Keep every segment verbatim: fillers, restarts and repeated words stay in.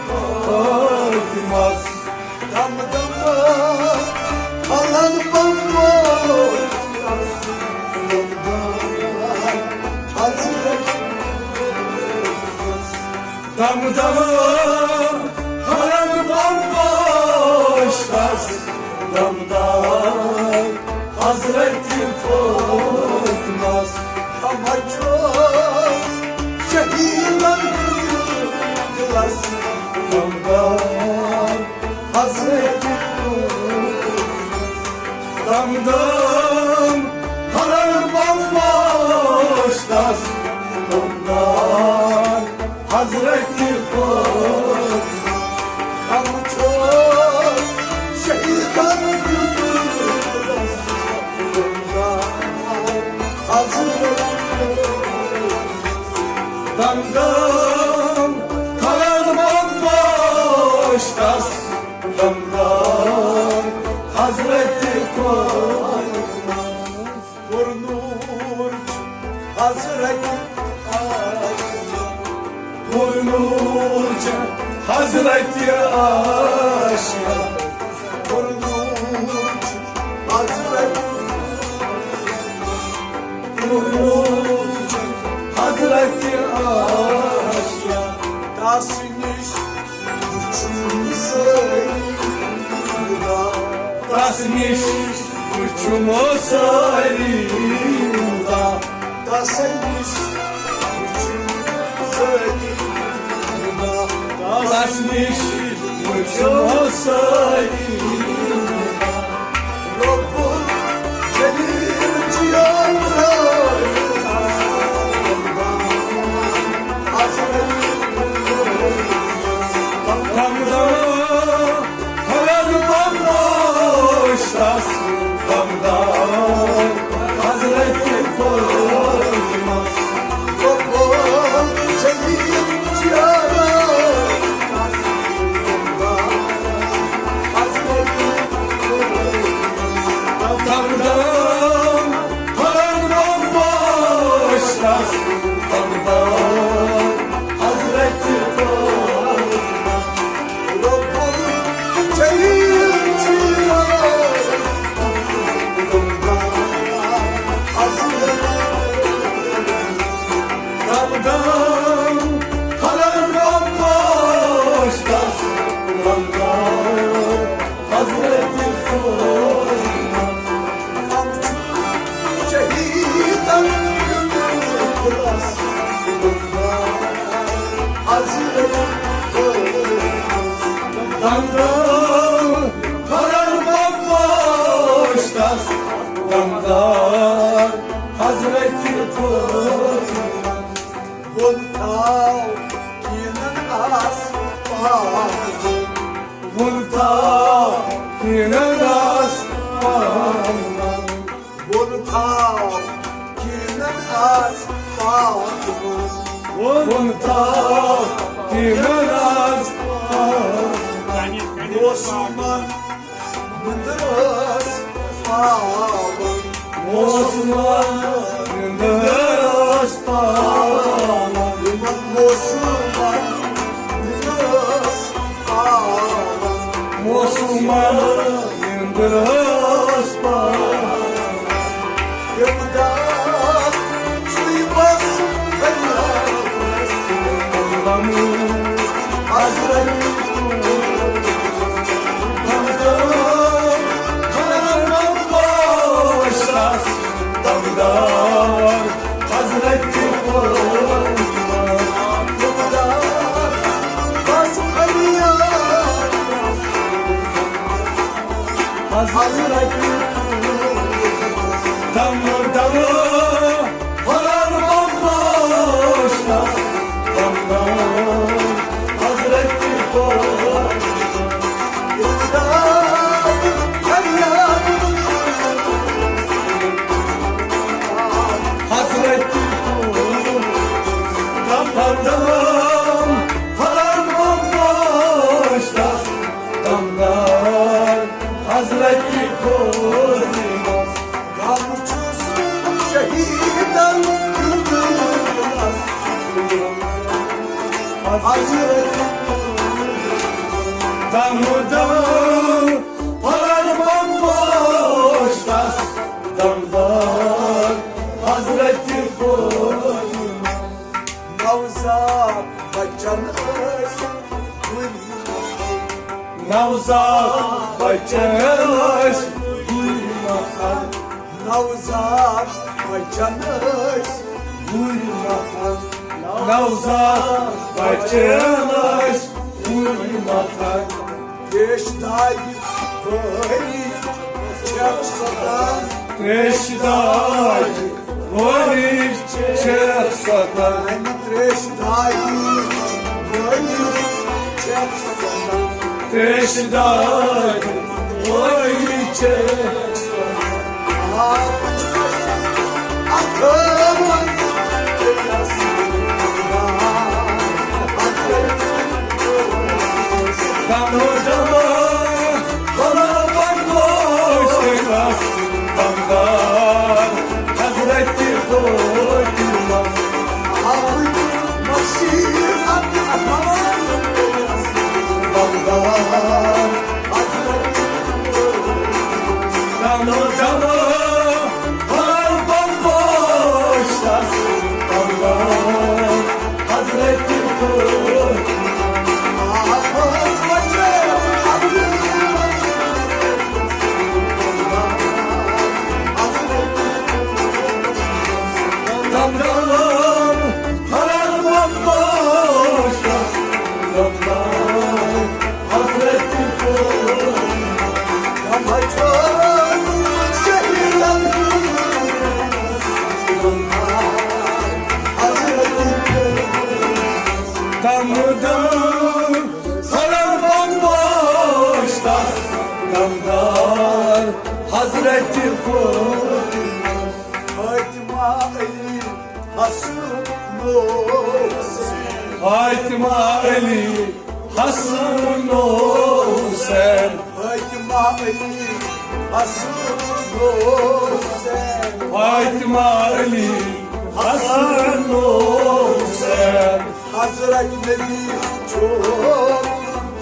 فاطمس دم دم پھلن بمبو، دم دم حضرت، دم دم پھلن بمبوشتس، دم دم حضرت فاطمس، ہمچو شہیدن دلس، دم دم حضرت فاطمس، دم دم پھلن بمبوشتس، دم دم حضرت فاطمس، ہمچو شہیدن دلس، دم دم حضرت، دم دم پھلن بمبوشتس، دم دم حضرت فاطمس، کوٚر نوٗر حضرت آشیا، کوٚر نوٗر حضرت آشیا، کوٚر نوٗر حضرت، کوٚر نوٗر حضرت آشیا، تس نِش وُچھُم سٲری خدا، تس نِش وُچھُم سٲری خدا، تس نِش وُچھُم سٲری خدا، تس نِش وُچھُم سٲری خدا۔ رب الجلیل چھُ یاد دم دم پھلن بمبوشتس، دم دم حضرت فاطمس، رب الجلیل چھُ یاد دم دم پھلن بمبوشتس، دم دم حضرت فاطمس، رب الجلیل چھُ یاد، دم دم حضرت، دم دم پھلن بمبوشتس، دم دم حضرت فاطمس، ہم چھِ شہیدن ہُنٛد دِلس، حضرت فاطمس، دم دم پھلن بمبوشتس، دم دم حضرت فاطمس۔ ووٚن تھاو کینن آس پاو، ووٚن تھاو کینن آس پاو، ووٚن تھاو کینن آس پاو، ووٚن تھاو کینن آس پاو۔ موسمن نندرس پاون۔ موسمن نندرس پاون۔ موسمن نندرس پاون۔ موسمن نندرس پاون۔ امداد چھُے بس فریادس۔ حضرت دمدار حضرت دمدار بس فریاد حضرت دم دم غلام بمبوشتس دم دم حضرت بمبوشتس دم دم فریاد حضرت دم دم غلام بمبوشتس دم دم حضرت بمبوشتس غم چھُس شہیدن ہُنٛد۔ حضرت نوزاد بچن ٲسۍ گُرۍ مَتھان۔ نوزاد بچن ٲسۍ گُرۍ مَتھان۔ نوزاد بچن ٲسۍ گُرۍ مَتھان۔ نوزاد بچن ٲسۍ گُرۍ مَتھان۔ تریش داگہِ وٲری چھکھ سۄتان۔ تریش داگہِ وٲری چھکھ سۄتان۔ اَمہِ تریش داگہِ وٲری چھکھ سۄتان۔ تریش داگہِ وٲری چھکھ سۄتان۔ آ، اَتھٕ منٛز دمو دمو، بنو بنگوش تیغس، دمدار حضرت فاطمہ۔ آمد مشیت دمدار حضرت فاطمہ۔ دمو دمو، بنو بنگوش تیغس، دمدار حضرت فاطمہ۔ دم دم سرن بمبوش تس دمدار حضرت فاطمہ۔ فاطمہ علی حسن حسین۔ فاطمہ علی حسن حسین۔ فاطمہ علی حسن حسین۔ فاطمہ علی حسن حسین۔ حضرت نبی چھو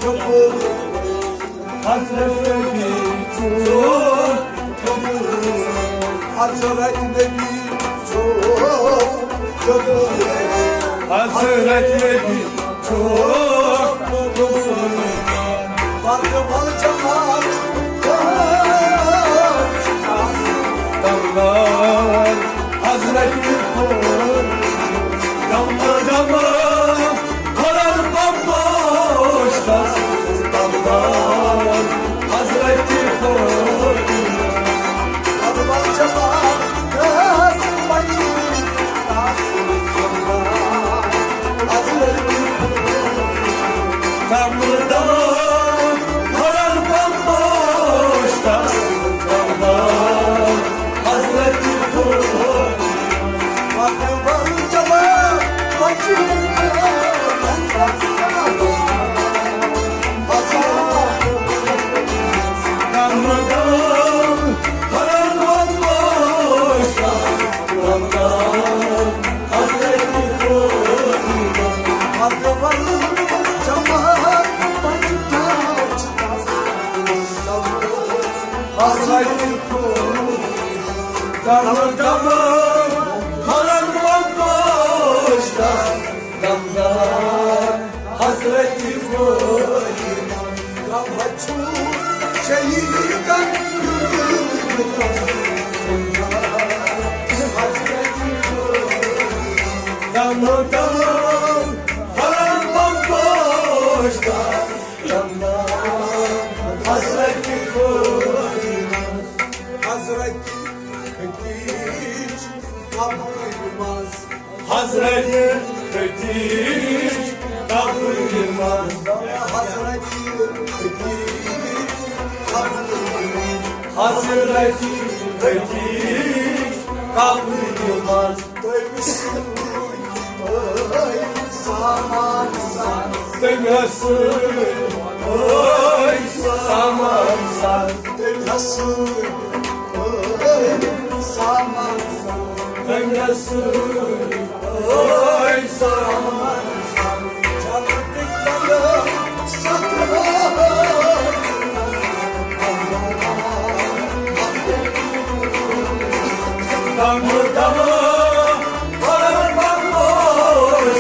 قبول۔ حضرت نبی چھو قبول۔ حضرت نبی چھو قبول۔ حضرت نبی چھو قبول۔ پردٕ وَل جمال دمدار حضرت فاطمہ۔ دم دم کرن بمبوش تس دمدار حضرت فاطمہ۔ پردٕ وَل جمال دم دم کرن بمبوش تس دمدار حضرت فاطمہ۔ دم دم کرن بمبوش تس دمدار حضرت فاطمہ۔ غم چھُ شہیدن دم دم کرن بمبوش تس دمدار حضرت فاطمہ۔ حضرت ختیج قبرِ منٛز۔ حضرت ختیج قبرِ منٛز۔ حضرت ختیج قبرِ منٛز۔ حضرت ختیج قبرِ منٛز۔ تٔمۍ سۭتۍ ٲے سامان سان۔ تٔمۍ سۭتۍ ٲے سامان سان۔ تٔمۍ سۭتۍ ٲے سامان سان۔ تٔمۍ سۭتۍ ٲے سامان سان۔ جنتٕکۍ بنٛگلہٕ ستھ دم دم کرن بمبوش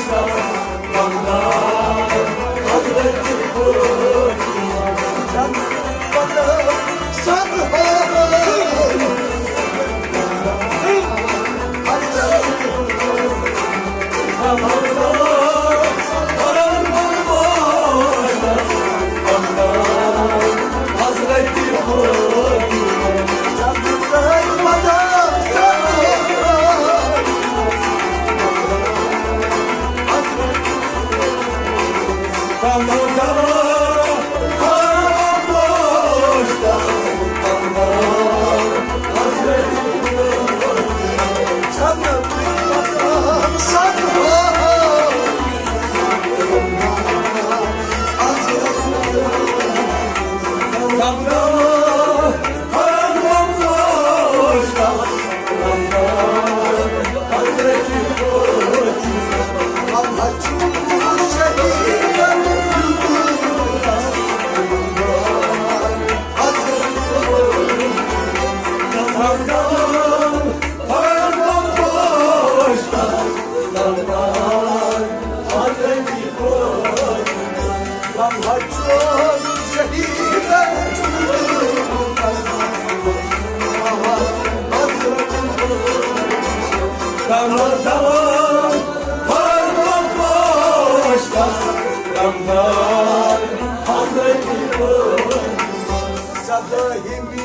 سدٲہِمہِ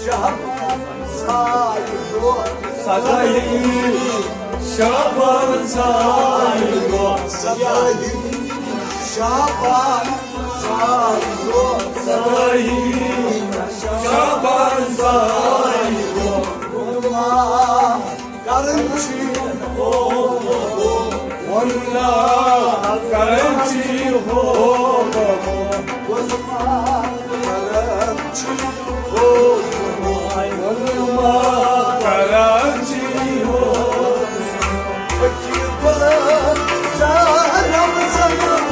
شعبان ژایہِ دۄہ۔ سدٲہِمہِ شعبان ژایہِ دۄہ۔ سدٲہِمہِ شعبان ژایہِ دۄہ۔ سدٲہِمہِ شعبان ژایہِ دۄہ۔ ووٚنمَس کران چھی ہو، ووٚنمَس کران چھی ہو، ووٚنمَس کران چھی ہو، ووٚنمَس کران چھی ہو۔ فقیٖر غلام زارم زنم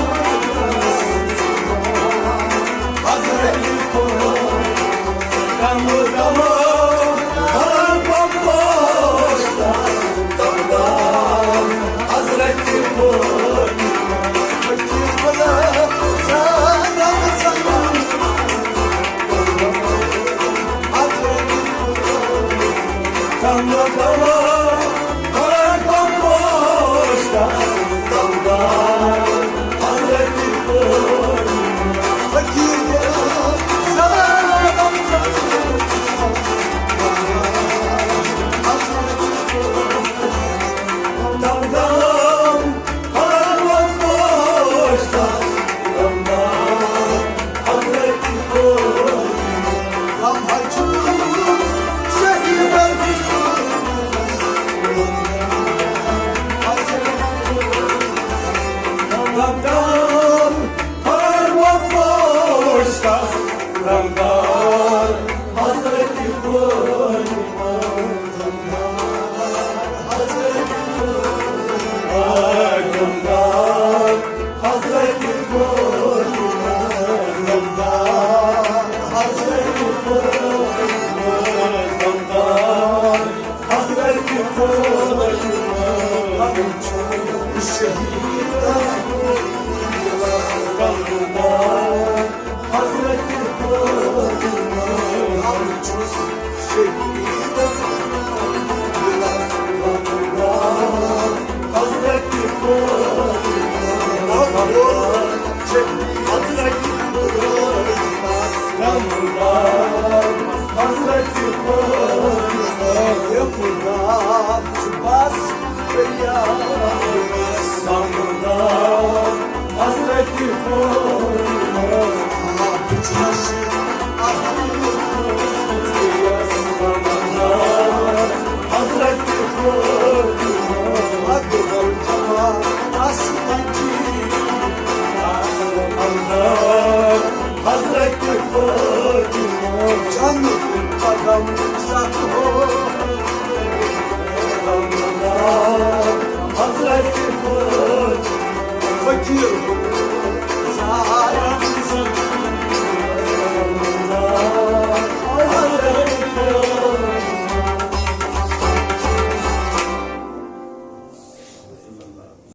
حضرت